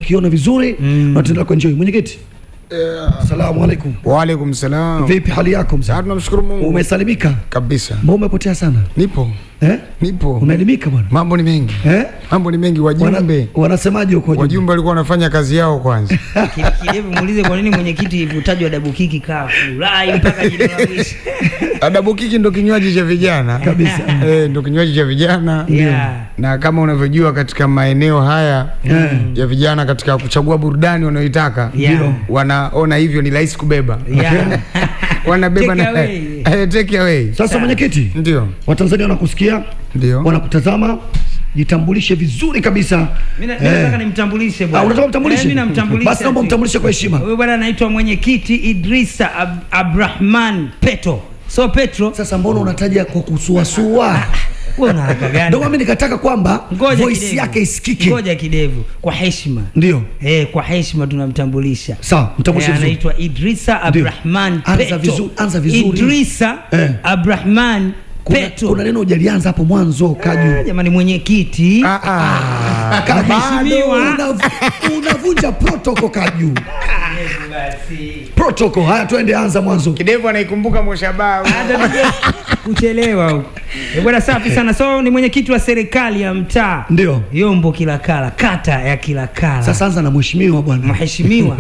kukiona vizuri na tutaendelea kuenjoy. Mwenyekiti, Asalamu alaykum. Wa alaykum salam. Vipi hali yako mzee? Tunamshukuru Mungu. Umesalimika? Kabisa. Mbona umepotea sana? Nipo. Nipo. Umeelimika bwana? Mambo ni mengi. Mambo ni mengi wajumbe. Wanasemaje huko wajumbe? Wajumbe walikuwa wanafanya kazi yao kwanza. Kidevu muulize kwa nini mwenyekiti utajwa Adabu Kiki kafurahi mpaka jina la mwisho. Adabu Kiki ndo kinywaji cha vijana. Kabisa. Ndo kinywaji cha vijana. Yeah. Na kama unavyojua katika maeneo haya ya vijana katika kuchagua burudani wanayoitaka, wanaona hivyo ni rahisi kubeba. Wanabeba na take away. Sasa mwenyekiti, ndio. Watanzania wanakusikia, ndio. Wanakutazama. Jitambulishe vizuri kabisa. Mimi nataka nimtambulishe bwana. Unataka mtambulishe? Mimi namtambulisha. Basi naomba mtambulishe kwa heshima. Huyu bwana anaitwa mwenyekiti Idrisa Abrahman Petro. So Petro. Sasa mbona unataja kwa kusuasua? Wewe una haraka gani? Ndio mimi nikataka kwamba voice yake isikike. Ngoja kidevu kwa heshima. Ndio. Kwa heshima tunamtambulisha. Sawa, mtambulishe vizuri. Anaitwa Idrisa Abrahman Petro. Anza vizuri, anza vizuri. Idrisa Abrahman Petro. Kuna neno hujalianza hapo mwanzo Kaju. Jamani mwenyekiti. Unavunja protocol Kaju. Protocol. Haya twende, anza mwanzo. Kidevu anaikumbuka Moshabao. Kuchelewa huko. Bwana safi sana. So ni mwenyekiti wa serikali ya mtaa. Ndio. Yombo Kilakala, kata ya Kilakala. Sasa anza na mheshimiwa bwana. Mheshimiwa.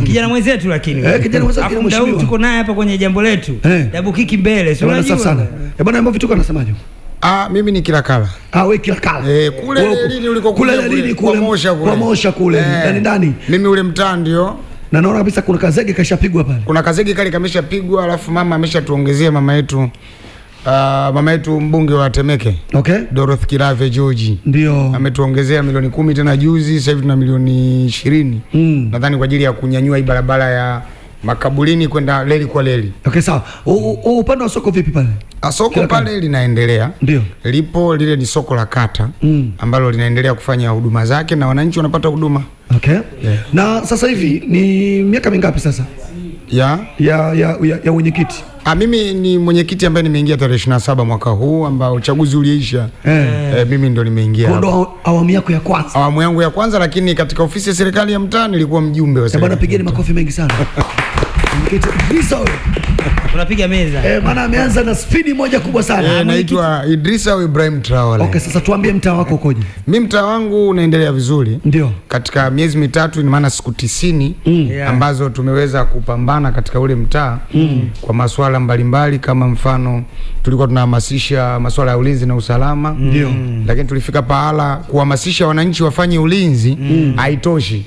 Kijana mwenzetu lakini. Kijana mwenzetu mheshimiwa. Tuko naye hapa kwenye jambo letu. Dabu Kiki mbele. Si unajua. Safi sana. Bwana mambo vituko anasemaje? Mimi ni Kilakala. Wewe Kilakala. Kule lini uliko kule lini kule kwa Mosha kule. Kwa Mosha kule. Ndani ndani. Mimi ule mtaa ndio. Na naona kabisa kuna kazege kashapigwa pale. Kuna kazege kale kameshapigwa, alafu mama ameshatuongezea mama yetu. Mama yetu mbunge wa Temeke. Okay. Dorothy Kilave George. Ndio. Ametuongezea milioni 10 tena juzi, sasa hivi tuna milioni 20. Nadhani kwa ajili ya kunyanyua hii barabara ya makaburini kwenda leli kwa leli. Okay, sawa. Upande wa soko vipi pale? Soko pale linaendelea. Ndio. Lipo lile ni soko la kata ambalo linaendelea kufanya huduma zake na wananchi wanapata huduma. Okay. Yeah. Na sasa hivi ni miaka mingapi sasa? Ya mwenyekiti. Mimi ni mwenyekiti ambaye nimeingia tarehe 27 mwaka huu ambao uchaguzi uliisha. Mimi ndo nimeingia. Ndio awamu yako ya kwanza. Awamu yangu ya kwanza, lakini katika ofisi ya serikali ya mtaa nilikuwa mjumbe wa serikali. Bwana pigeni makofi mengi sana. Mwenyekiti Idrisa huyo. Unapiga meza. Maana ameanza na spidi moja kubwa sana. Naitwa Idrisa Ibrahim Traore. Okay, sasa tuambie mtaa wako ukoje? Mimi mtaa wangu unaendelea vizuri. Ndio. Katika miezi mitatu, ni maana siku 90 ambazo tumeweza kupambana katika ule mtaa kwa masuala mbalimbali, kama mfano tulikuwa tunahamasisha masuala ya ulinzi na usalama. Ndio. Lakini tulifika pahala kuhamasisha wananchi wafanye ulinzi haitoshi.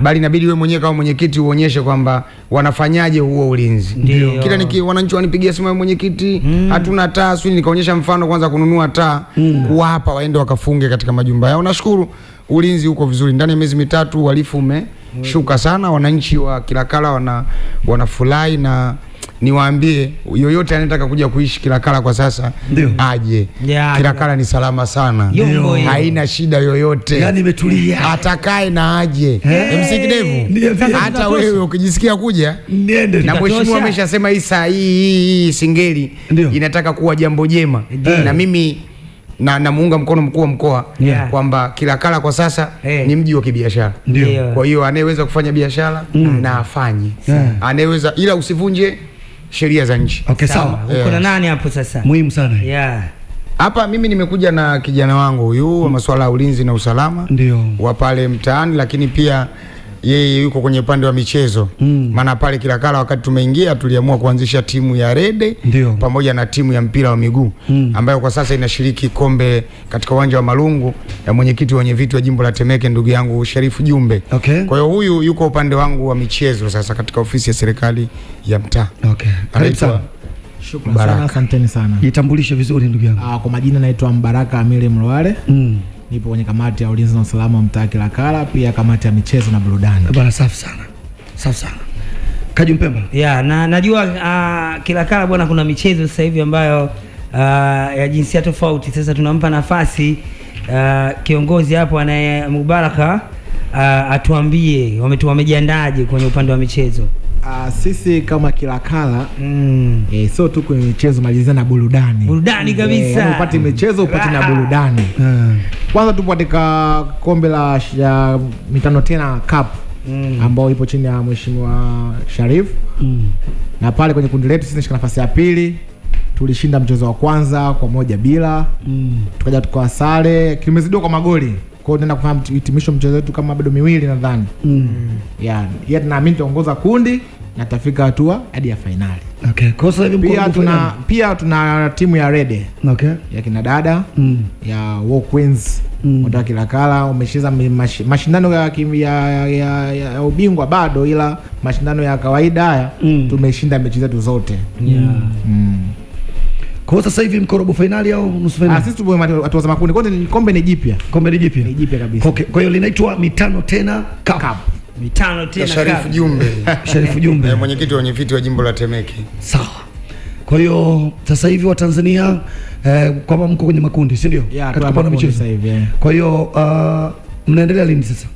Bali inabidi wewe mwenyewe kama mwenyekiti uonyeshe kwamba wanafanyaje huo ulinzi. Ndio. Kila wananchi wanipigia simu, mwenyekiti hatuna taa, sio, nikaonyesha mfano kwanza kununua taa kuwapa waende wakafunge katika majumba yao. Nashukuru ulinzi uko vizuri. Ndani ya miezi mitatu uhalifu umeshuka sana, wananchi wa Kilakala wanafurahi na niwaambie yoyote anayetaka kuja kuishi Kilakala kwa sasa aje. Kilakala ni salama sana. Haina shida yoyote. Yaani imetulia. Atakae na aje. MC Kidevu, hata wewe ukijisikia kuja niende. Na mheshimiwa ameshasema hii saa hii Singeli inataka kuwa jambo jema. Na mimi na namuunga mkono mkuu wa mkoa kwamba Kilakala kwa sasa ni mji wa kibiashara. Kwa hiyo anayeweza kufanya biashara na afanye. Anayeweza, ila usivunje sheria za nchi. Okay, sawa. Uko na nani hapo sasa? Muhimu sana. Hapa mimi nimekuja na kijana wangu huyu wa masuala ya ulinzi na usalama. Ndio. Wa pale mtaani, lakini pia yeye yuko kwenye upande wa michezo. Maana pale Kilakala wakati tumeingia tuliamua kuanzisha timu ya rede pamoja na timu ya mpira wa miguu ambayo kwa sasa inashiriki kombe katika uwanja wa Malungu ya mwenyekiti wa viti wa jimbo la Temeke ndugu yangu Sharifu Jumbe. Okay. Kwa hiyo huyu yuko upande wangu wa michezo sasa katika ofisi ya serikali ya mtaa. Okay. Karibu sana. Shukrani sana, asanteni sana. Jitambulishe vizuri ndugu yangu. Kwa majina naitwa Mbaraka Amiri Mlwale. Nipo kwenye kamati ya ulinzi na usalama mtaa Kilakala, pia kamati ya michezo na burudani. Bwana safi sana. Safi sana. Kaju Mpemba. Na najua Kilakala bwana kuna michezo sasa hivi ambayo ya jinsia tofauti. Sasa tunampa nafasi kiongozi hapo anaye Mubaraka atuambie wamejiandaje kwenye upande wa michezo. Sisi kama Kilakala sio tu kwenye michezo, malizia na burudani. Burudani kabisa. Upate michezo upate na burudani. Kwanza tupo katika kombe la mitano tena cup ambao ipo chini ya Mheshimiwa Sharif. Na pale kwenye kundi letu sisi tunashika nafasi ya pili. Tulishinda mchezo wa kwanza kwa 1-0. Tukaja tukawa sare, tumezidiwa kwa magoli. Kwa hiyo tunaenda kufanya hitimisho mchezo wetu kama bado miwili nadhani. Yeah, yeye tunaamini tuongoza kundi na tafika hatua hadi ya finali. Okay. Kwa sasa hivi pia tuna timu ya Rede. Okay. Ya kina dada ya War Queens. Kutoka Kilakala umecheza mashindano ya ubingwa bado, ila mashindano ya kawaida haya tumeshinda mechi zetu zote. Kwa sasa hivi mko robo finali au nusu finali? Sisi tupo hatua za makundi. Kwanza kombe ni jipya. Kombe ni jipya. Ni jipya kabisa. Okay. Kwa hiyo linaitwa mitano tena cup. Mitano tena cup. Sharifu Jumbe. Sharifu Jumbe. Mwenyekiti wa wenyeviti wa jimbo la Temeke. Sawa. Kwa hiyo sasa hivi wa Tanzania kama mko kwenye makundi, si ndio? Katika kupanda michezo sasa hivi. Kwa hiyo mnaendelea lini sasa?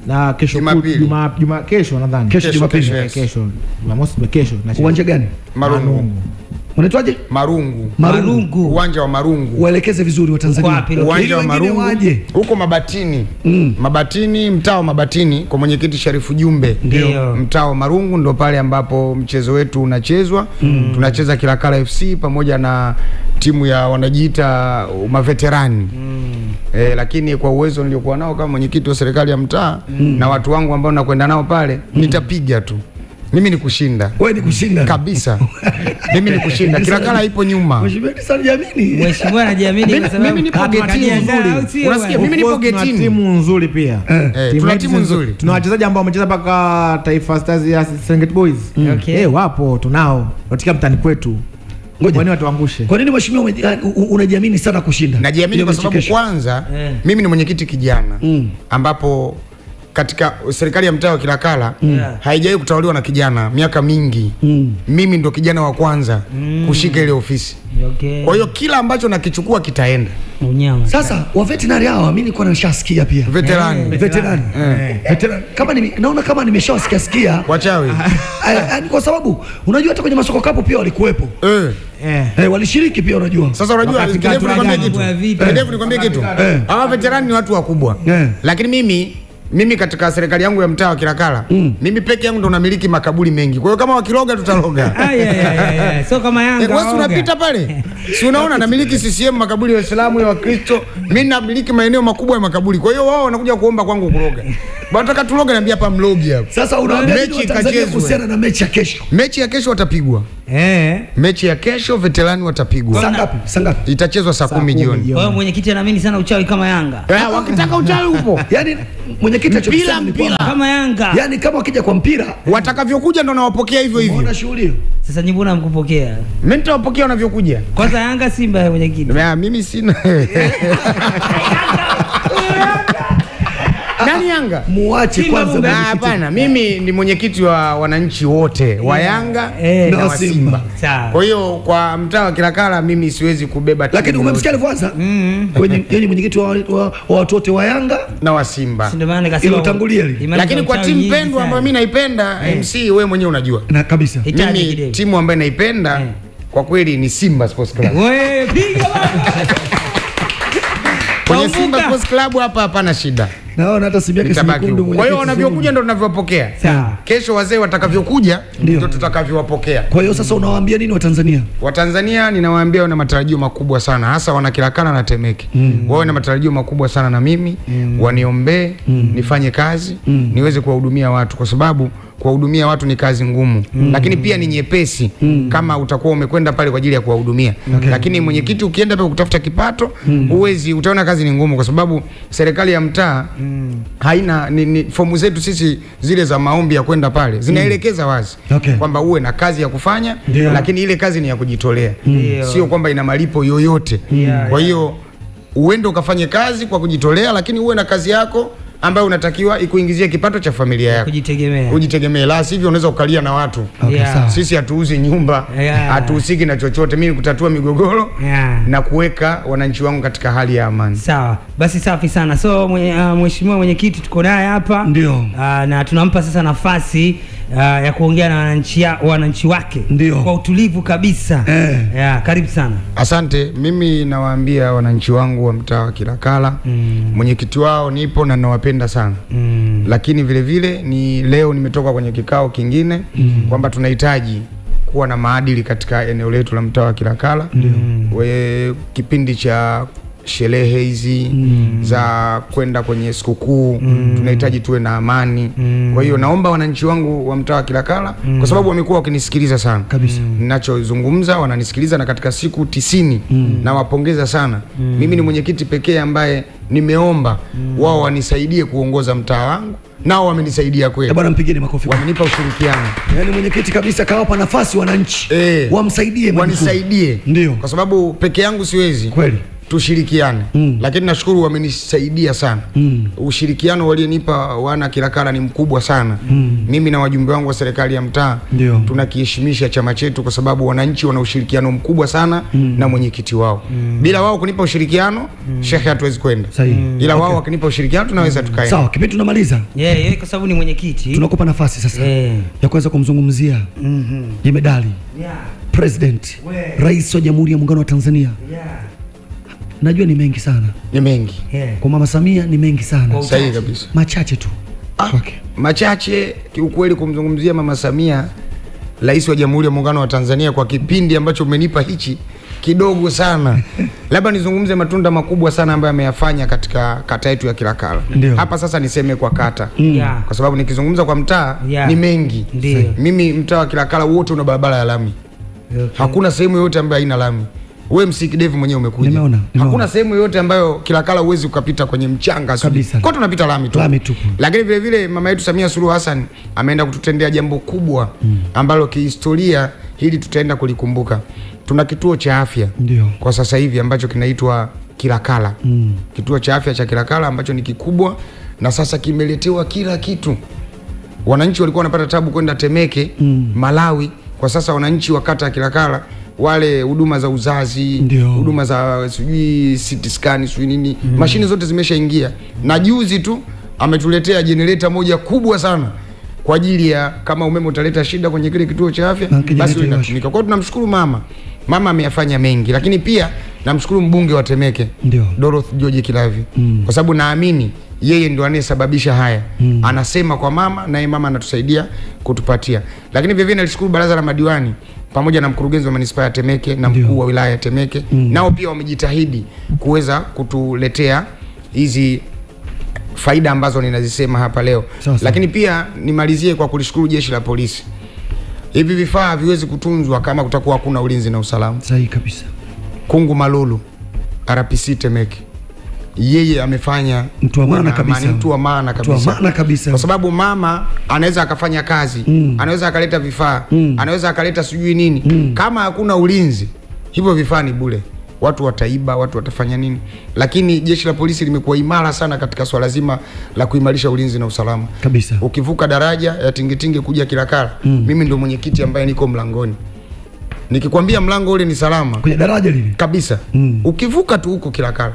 Na kesho Juma kesho nadhani. Kesho Jumapili. Kesho. Jumamosi kesho. Uwanja gani? Marungu. Unaitwaje? Marungu. Marungu. Uwanja wa Marungu. Waelekeze vizuri wa Tanzania. Uwanja wa Marungu. Huko Mabatini. Mabatini, mtaa wa Mabatini kwa mwenyekiti Sharifu Jumbe. Ndio. Mtaa wa Marungu ndo pale ambapo mchezo wetu unachezwa. Tunacheza Kilakala FC pamoja na timu ya wanajiita maveterani. Lakini kwa uwezo niliokuwa nao kama mwenyekiti wa serikali ya mtaa na watu wangu ambao nakwenda nao pale, nitapiga tu. Mimi ni kushinda. Wewe ni kushinda kabisa. Mimi ni kushinda. Kilakala ipo nyuma. Mheshimiwa anajiamini. Mheshimiwa anajiamini kwa sababu mimi nipo getini nzuri. Unasikia mimi nipo getini. Tuna timu nzuri pia. Tuna timu nzuri. Tuna wachezaji ambao wamecheza mpaka Taifa Stars ya Serengeti Boys. Okay. Wapo tunao. Katika mtani kwetu. Kwa nini watuangushe? Kwa nini mheshimiwa unajiamini sana kushinda? Najiamini kwa sababu kwanza mimi ni mwenyekiti kijana ambapo katika serikali ya mtaa wa Kilakala haijawahi kutawaliwa na kijana miaka mingi. Mimi ndo kijana wa kwanza kushika ile ofisi. Okay. Kwa hiyo kila ambacho nakichukua kitaenda. Unyama. Sasa wa veterinary hawa mimi nilikuwa nashasikia pia. Veterani. Veterani. Veterani. Kama naona kama nimeshawasikia sikia. Wachawi. Kwa sababu unajua hata kwenye masoko kapo pia walikuwepo. Walishiriki pia unajua. Sasa unajua kidevu nikwambie kitu. Kidevu nikwambie kitu. Hawa veterani ni watu wakubwa. Lakini mimi katika serikali yangu ya mtaa wa Kilakala, mimi peke yangu ndo namiliki makaburi mengi. Kwa hiyo kama wakiroga tutaloga. So kama Yanga. Wewe unapita pale. Si unaona namiliki CCM makaburi ya Waislamu ya Wakristo. Mimi namiliki maeneo makubwa ya makaburi. Kwa hiyo wao wanakuja kuomba kwangu kuroga. Wanataka turoge, niambia hapa mlogi hapo. Sasa unaambia mechi Tanzania kuhusiana na mechi ya kesho. Mechi ya kesho watapigwa. Mechi ya kesho veterani watapigwa. Saa ngapi? Saa ngapi? Itachezwa saa 10 jioni. Kwa hiyo mwenyekiti anaamini sana uchawi kama Yanga. Wakitaka uchawi upo. Yaani mwenyekiti achokisema ni kwamba kama Yanga. Yaani kama wakija kwa mpira watakavyokuja ndo nawapokea hivyo hivyo. Unaona shughuli hiyo? Sasa nyinyi mbona mkupokea? Mimi nitawapokea wanavyokuja. Kwanza Yanga Simba ya mwenyekiti. Mimi sina. Nani Yanga? Muache kwanza. Hapana, mimi ni mwenyekiti wa wananchi wote wa Yanga na wa Simba. Kwa hiyo kwa mtaa wa Kilakala mimi siwezi kubeba timu. Lakini umemsikia alivyoanza? Kwenye yeye mwenyekiti wa watu wote wa Yanga na wa Simba. Ndio maana nikasema ile utangulie. Lakini kwa timu pendwa ambayo mimi naipenda MC wewe mwenyewe unajua. Na kabisa. Mimi timu ambayo naipenda kwa kweli ni Simba Sports Club. Wewe piga baba. Kwenye Simba Sports Club hapa hapana shida. Naona hata simu yake si nyekundu. Kwa hiyo wanavyokuja ndio tunavyowapokea. Kesho wazee watakavyokuja ndio tutakavyowapokea. Kwa hiyo sasa unawaambia nini Watanzania? Watanzania ninawaambia wana matarajio makubwa sana, hasa wana Kilakala na Temeke. Wao wana matarajio makubwa sana na mimi, waniombee, nifanye kazi, niweze kuwahudumia watu kwa sababu kuwahudumia watu ni kazi ngumu, lakini pia ni nyepesi kama utakuwa umekwenda pale kwa ajili ya kuwahudumia. Lakini mwenyekiti ukienda pale kutafuta kipato, huwezi, utaona kazi ni ngumu kwa sababu serikali ya mtaa haina fomu zetu sisi zile za maombi ya kwenda pale zinaelekeza wazi kwamba uwe na kazi ya kufanya, lakini ile kazi ni ya kujitolea, sio kwamba ina malipo yoyote. Kwa hiyo uende ukafanye kazi kwa kujitolea, lakini uwe na kazi yako ambayo unatakiwa ikuingizie kipato cha familia yako. Kujitegemea. Kujitegemea, la sivyo unaweza ukalia na watu. Sisi hatuuzi nyumba, hatuhusiki na chochote. Mimi kutatua migogoro na kuweka wananchi wangu katika hali ya amani. Sawa. Basi safi sana. So mheshimiwa mwenyekiti tuko naye hapa. Ndio. Na tunampa sasa nafasi ya kuongea na wananchi wake. Ndio. Kwa utulivu kabisa. Yeah, karibu sana. Asante. Mimi nawaambia wananchi wangu wa mtaa wa Kilakala, mwenyekiti wao nipo na nawapenda sana. Lakini vile vile ni leo nimetoka kwenye kikao kingine kwamba tunahitaji kuwa na maadili katika eneo letu la mtaa wa Kilakala. Kipindi cha sherehe hizi za kwenda kwenye sikukuu, tunahitaji tuwe na amani. Kwa hiyo naomba wananchi wangu wa mtaa wa Kilakala, kwa sababu wamekuwa wakinisikiliza sana kabisa, ninachozungumza wananisikiliza, na katika siku 90 nawapongeza sana. Mimi ni mwenyekiti pekee ambaye nimeomba wao wanisaidie kuongoza mtaa wangu, nao wamenisaidia kweli. Bwana mpigeni makofi. Wamenipa ushirikiano. Yaani mwenyekiti kabisa kawapa nafasi wananchi wamsaidie, wanisaidie. Ndio. Kwa sababu peke yangu siwezi. Kweli. Tushirikiane. Lakini nashukuru wamenisaidia sana. Ushirikiano walionipa wana Kilakala ni mkubwa sana. Mimi na wajumbe wangu wa serikali ya mtaa tunakiheshimisha chama chetu, kwa sababu wananchi wana ushirikiano mkubwa sana na mwenyekiti wao. Bila wao kunipa ushirikiano, shehe hatuwezi kwenda. Ila wao wakinipa ushirikiano tunaweza tukaenda. Sawa, kipindi tunamaliza. Kwa sababu ni mwenyekiti. Tunakupa nafasi sasa ya kuweza kumzungumzia jemedali President, Rais wa Jamhuri ya Muungano wa Tanzania. Najua ni mengi sana. Ni mengi. Kwa Mama Samia ni mengi sana. Sahihi kabisa. Machache tu. Machache kiukweli kumzungumzia Mama Samia, Rais wa Jamhuri ya Muungano wa Tanzania, kwa kipindi ambacho umenipa hichi kidogo sana. Labda nizungumze matunda makubwa sana ambayo ameyafanya katika kata yetu ya Kilakala. Hapa sasa niseme kwa kata. Kwa sababu nikizungumza kwa mtaa ni mengi. Ndiyo. Mimi mtaa wa Kilakala wote una barabara ya lami. Hakuna sehemu yoyote ambayo haina lami. Wewe Msikidevu mwenyewe umekuja. Nimeona. Hakuna sehemu yoyote ambayo Kilakala huwezi ukapita kwenye mchanga. Kwa tunapita lami tu. Lami tu. Lakini vile vile mama yetu Samia Suluhu Hassan ameenda kututendea jambo kubwa ambalo kihistoria hili tutaenda kulikumbuka. Tuna kituo cha afya. Ndio. Kwa sasa hivi ambacho kinaitwa Kilakala. Kituo cha afya cha Kilakala ambacho ni kikubwa na sasa kimeletewa kila kitu. Wananchi walikuwa wanapata tabu kwenda Temeke, Malawi. Kwa sasa wananchi wa kata ya Kilakala wale huduma za uzazi, huduma za sijui CT scan, sijui nini, mashine zote zimeshaingia. Na juzi tu ametuletea generator moja kubwa sana kwa ajili ya kama umeme utaleta shida kwenye kile kituo cha afya, basi inatumika. Kwa hiyo tunamshukuru mama. Mama ameyafanya mengi, lakini pia namshukuru mbunge wa Temeke, Dorothy George Kilavi, kwa sababu naamini yeye ndo anayesababisha haya. Anasema kwa mama na yeye mama anatusaidia kutupatia. Lakini vile vile nalishukuru baraza la madiwani pamoja na mkurugenzi wa manispaa ya Temeke na mkuu wa wilaya ya Temeke. Nao pia wamejitahidi kuweza kutuletea hizi faida ambazo ninazisema hapa leo. Lakini pia nimalizie kwa kulishukuru jeshi la polisi. Hivi vifaa haviwezi kutunzwa kama kutakuwa hakuna ulinzi na usalama. Sahihi kabisa. Kungu Malulu RPC Temeke, yeye amefanya mtu wa maana kabisa. Mtu wa maana kabisa. Kwa sababu mama anaweza akafanya kazi, anaweza akaleta vifaa, anaweza akaleta sijui nini. Kama hakuna ulinzi, hivyo vifaa ni bure. Watu wataiba, watu watafanya nini. Lakini jeshi la polisi limekuwa imara sana katika swala zima la kuimarisha ulinzi na usalama. Kabisa. Ukivuka daraja ya Tingitingi kuja Kilakala, mimi ndio mwenyekiti ambaye niko mlangoni. Nikikwambia mlango ule ni salama. Kwenye daraja lile? Kabisa. Ukivuka tu huko Kilakala,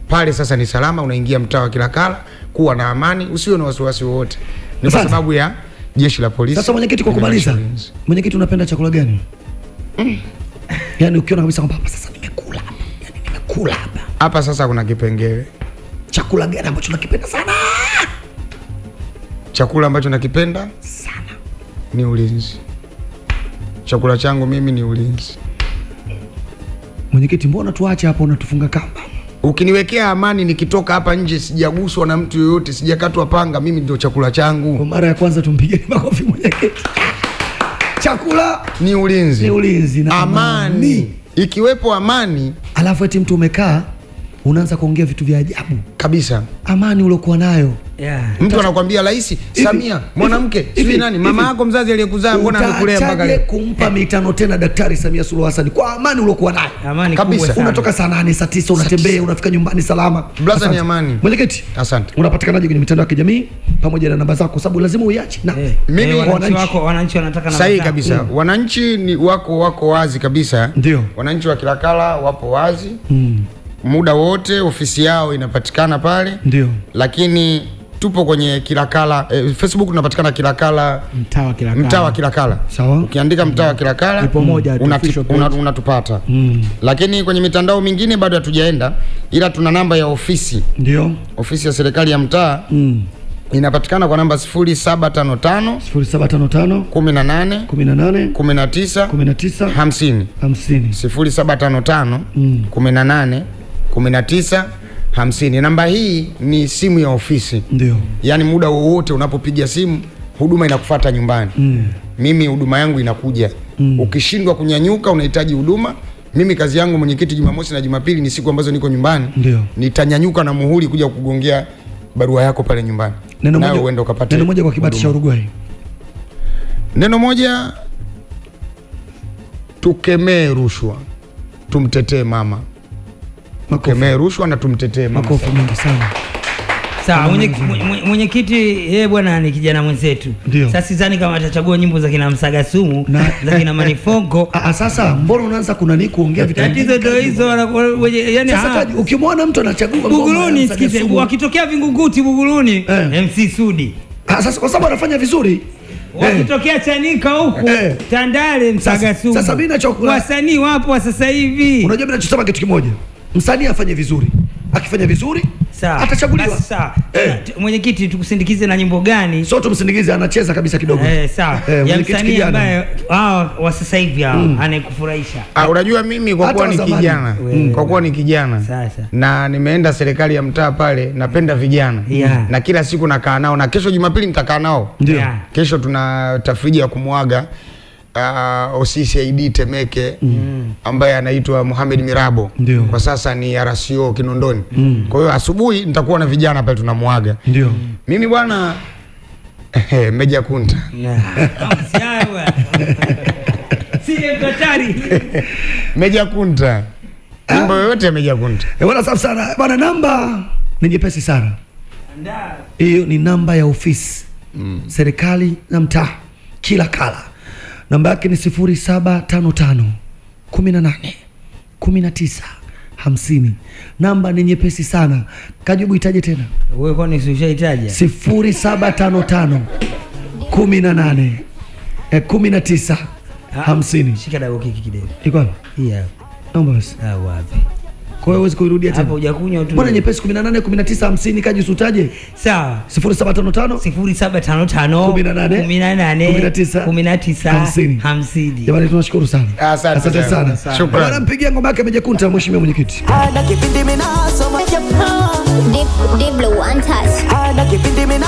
pale sasa ni salama, unaingia mtaa wa Kilakala, kuwa na amani, usiwe na wasiwasi wowote. Ni kwa sababu ya jeshi la polisi. Sasa mwenyekiti, kwa kumaliza, mwenyekiti unapenda chakula gani? Yaani ukiona kabisa kwamba hapa sasa nimekula hapa. Yaani nimekula hapa. Hapa sasa kuna kipengele. Chakula gani ambacho nakipenda sana? Chakula ambacho nakipenda sana ni ulinzi. Chakula changu mimi ni ulinzi. Mwenyekiti, mbona tuache hapo unatufunga kamba? Ukiniwekea amani nikitoka hapa nje sijaguswa na mtu yoyote, sijakatwa panga, mimi ndio chakula changu. Kwa mara ya kwanza tumpigeni makofi mwenyekiti. Chakula ni ulinzi. Ni ulinzi na amani. Ikiwepo amani, alafu eti mtu umekaa unaanza kuongea vitu vya ajabu kabisa. Amani uliokuwa nayo. Mtu anakuambia Rais Samia mwanamke, sijui nani, mama yako mzazi aliyekuzaa mbona amekulea mpaka leo? Kumpa mitano tena Daktari Samia Suluhu Hassan kwa amani uliokuwa nayo. Amani kabisa. Unatoka saa 8, saa 9 unatembea, unafika nyumbani salama. Blaza ni amani. Mwenyekiti, asante. Unapatikanaje kwenye mitandao ya kijamii pamoja na namba zako, sababu lazima uiache na mimi wananchi wako, wananchi wanataka namba. Sahihi kabisa. Wananchi ni wako wazi kabisa. Ndio. Wananchi wa Kilakala wapo wazi. Muda wote ofisi yao inapatikana pale. Ndio. Lakini Tupo kwenye Kilakala, Facebook tunapatikana Kilakala, Mtaa wa Kilakala. Mtaa wa Kilakala. Sawa. Ukiandika Mtaa wa Kilakala ipo moja tu, official page. Unatupata. Lakini kwenye mitandao mingine bado hatujaenda, ila tuna namba ya ofisi. Ndio. Ofisi ya serikali ya mtaa inapatikana kwa namba 0755 0755 18 18 19 19 50. 50. 0755 18 19 50. Namba hii ni simu ya ofisi. Ndio. Yaani muda wowote unapopiga simu huduma inakufuata nyumbani. Mimi huduma yangu inakuja. Ukishindwa kunyanyuka unahitaji huduma, mimi kazi yangu mwenyekiti, Jumamosi na Jumapili ni siku ambazo niko nyumbani. Ndio. Nitanyanyuka na muhuri kuja kugongea barua yako pale nyumbani. Neno Nawe moja, uende ukapate. neno moja kwa kibati cha Uruguay. Neno moja, tukemee rushwa, tumtetee mama. Tukemee rushwa na tumtetee mama. Makofi mengi sana. Sawa, mwenyekiti yeye bwana ni kijana mwenzetu. Sasa sidhani kama atachagua nyimbo za kina Msaga Sumu, za kina Manifongo. Sasa mbona unaanza kuna nini kuongea vitu? Tatizo ndio hizo, yaani sasa ukimwona mtu anachagua Buguruni, sikize, wakitokea Vingunguti Buguruni, MC Sudi. Sasa kwa sababu anafanya vizuri. Wakitokea Chanika huku Tandale, Msaga Sumu. Sasa mimi nachokula wasanii wapo sasa hivi. Unajua mimi nachosema kitu kimoja. Msanii afanye vizuri. Akifanya vizuri atachaguliwa. Sawa. Mwenyekiti tukusindikize na nyimbo gani? Sio tumsindikize, anacheza kabisa kidogo. Sawa. Ya msanii ambaye wa sasa hivi anayekufurahisha. Unajua mimi kwa kuwa ni kijana, kwa kuwa ni kijana na nimeenda serikali ya mtaa pale, napenda vijana. Na kila siku nakaa nao, na kesho Jumapili nitakaa nao. Kesho tuna tafrija ya kumwaga OCCID Temeke ambaye anaitwa Mohamed Mirabo. Ndiyo. Kwa sasa ni RCO Kinondoni. Kwa hiyo asubuhi nitakuwa na vijana pale tunamuaga. Ndio. Mimi bwana Meja Kunta. Meja Kunta. Nyimbo yote ya Meja Kunta. Bwana safi sana. Bwana namba ni nyepesi sana. Hiyo ni namba ya ofisi. Serikali na mtaa Kilakala. Namba yake ni 0755 18 19 50. Namba ni nyepesi sana. Kajibu itaje tena? Wewe kwani ushaitaja? 0755 18 19 50. Shika dawa kiki kidogo. Iko wapi? Hii hapa. Naomba basi. Wapi? Kwa hiyo huwezi kuirudia tena. Hapo hujakunywa tu. Mbona nyepesi 18 19 50 kaji usitaje? Sawa. 0755 0755 18 18 19 19 50. Jamani tunashukuru sana. Asante sana. Shukrani. Bwana mpigia ngoma yake Meja Kunta mheshimiwa mwenyekiti. Ana kipindi mimi nasoma. Deep blue one touch. Ana kipindi mimi